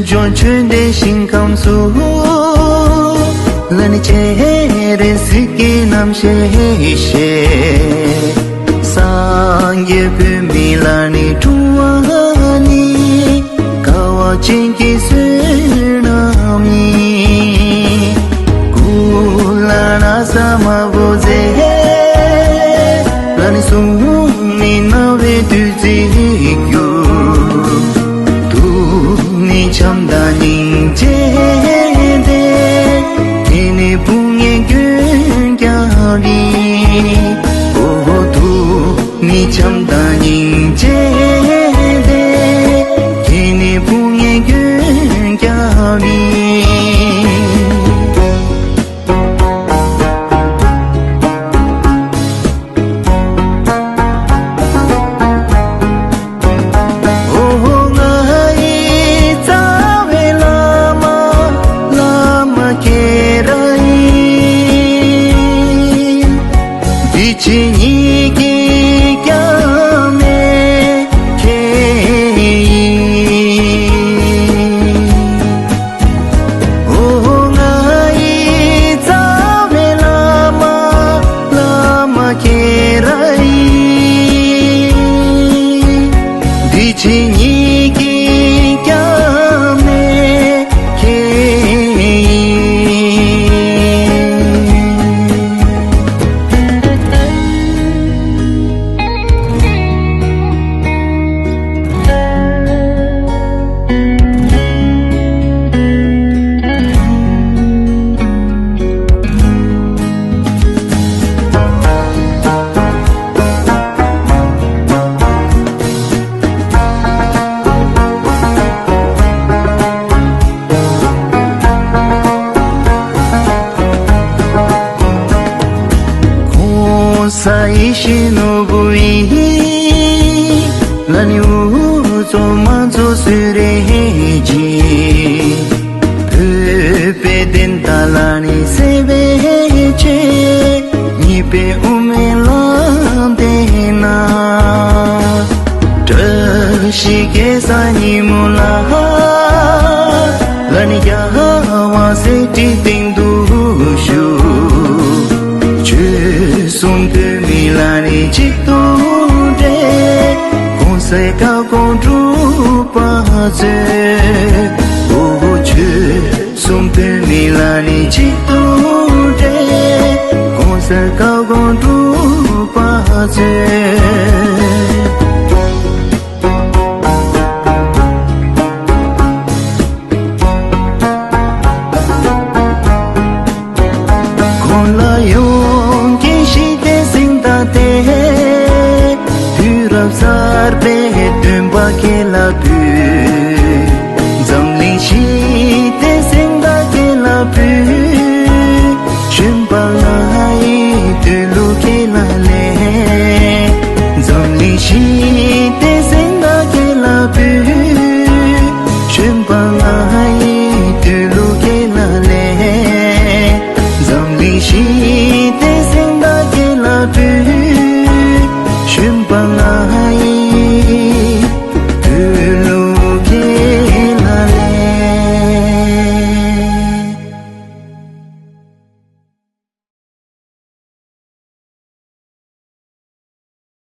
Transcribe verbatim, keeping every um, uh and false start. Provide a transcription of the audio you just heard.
ལྗོངས་ཆོས་ལྡན་ཞིང་ཁམས་སུ། ལ་ནི་སྤྱན་རས་གཟིགས་ཀྱི་རྣམ་ཤེས་ཤེས། སངས་རྒྱས་བོད་མི་ལ་ནི་འཁྲུངས་པ་ནི། དགའ་བ་ཅན་གྱི་བསོད་ནམས་ཡིན། གུ་ལ་ན་ས་དམར་པོ་མཛེས། ལ་ནི་གསུང་ནི་རྣ་བའི་བདུད་རྩི་རྒྱུ། ཐུགས་ནི་བྱམས་དང་སྙིང་རྗེ་ལྡན། དེ་ནི་དཔུང་གཉེན་མགོན་རྒྱལ་ཡིན། འོ་ཐུགས་ནི་བྱམས་དང་སྙིང་རྗེ་ལྡན། དེ་ནི་དཔུང་གཉེན་མགོན་རྒྱལ་ཡིན། འོ་ང་ཡི་རྩ་བའི་བླ་མ། བླ་མ་ཁྱེད་རང་ཡིན། འདི་ཕྱི་གཉིས་ཀྱི་སྐྱབས་གནས་ཁྱེད་ཡིན། འོ་ང་ཡི་རྩ་བའི་བླ་མ། བླ་མ་ཁྱེད་རང་ཡིན། འདི་ཕྱི་གཉིས་ཀྱི་སྐྱབས་གནས་ཁྱེད་ཡིན། གོང་ས་ཡིད་བཞིན་ནོར་བུ་ཡིས། ལ་ནི་འུ་ཚོ་མང་གཙོ་གསོལ་རས་ཀྱིས། བོད་པའི་བདེན་མཐའ་ལ་ནི་གསལ་བའི་ཆེད། ཉེས་པའི་དབུ་མའི་ལམ་སྟོན་ན། བཀྲ་ཤིས་གེ་སར་ཉིན་མོ་ལ།